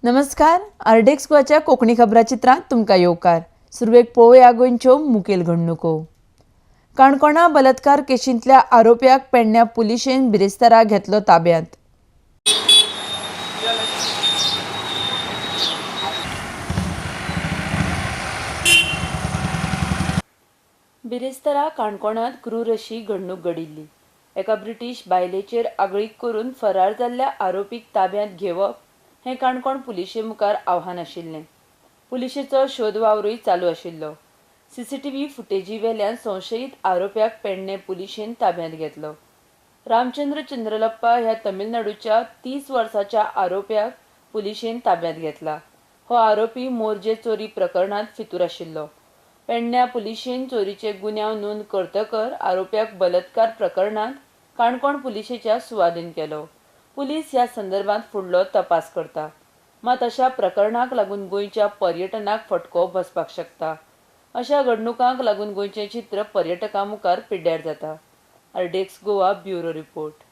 नमस्कार, आरडीएक्स गोवाच्या कोंकणी खबराचित्रांत तुमकां येवकार. सुरवेक पळोवया गोंयच्यो मुखेल घडणुको. काणकोणा बलात्कार केशींतल्या आरोप्याक पेडण्या पुलिशेन बिरेस्तारा घेतलो ताब्यांत. बिरेस्तारा काणकोणांत क्रूर अशी घडणूक घडिल्ली. एका ब्रिटीश बायलेचेर आगळीक करून फरार जाल्ल्या आरोपीक ताब्यांत घेवप हें काणकोण पुलिशे मुखार आव्हान आशिल्लें. पुलिशेचो शोध वावरूय चालू आशिल्लो. सीसीटीव्ही फुटेजी वेल्यान संशयीत आरोप्याक पेडणे पुलिशेन ताब्यांत घेतलो. रामचंद्र चंद्रलप्पा ह्या तमिळनाडूच्या 30 वर्साच्या आरोप्याक पुलिशेन ताब्यांत घेतला. हो आरोपी मोरजे चोरी प्रकरणांत फितूर आशिल्लो. पेडण्या पुलिशेन चोरीचे गुन्यांव नोंद करतकर आरोप्याक बलात्कार प्रकरणांत काणकोण पुलिशेच्या सुवादीन केलो. पुलीस ह्या संदर्भात फुडलो तपास करता. मात अशा प्रकरणाक लागून गोंयच्या पर्यटनाक फटको बसपाक शकता. अशा घडणुकांक लागून गोंयचें चित्र पर्यटकां मुखार पिड्ड्यार जाता. RDX Goa bureau report.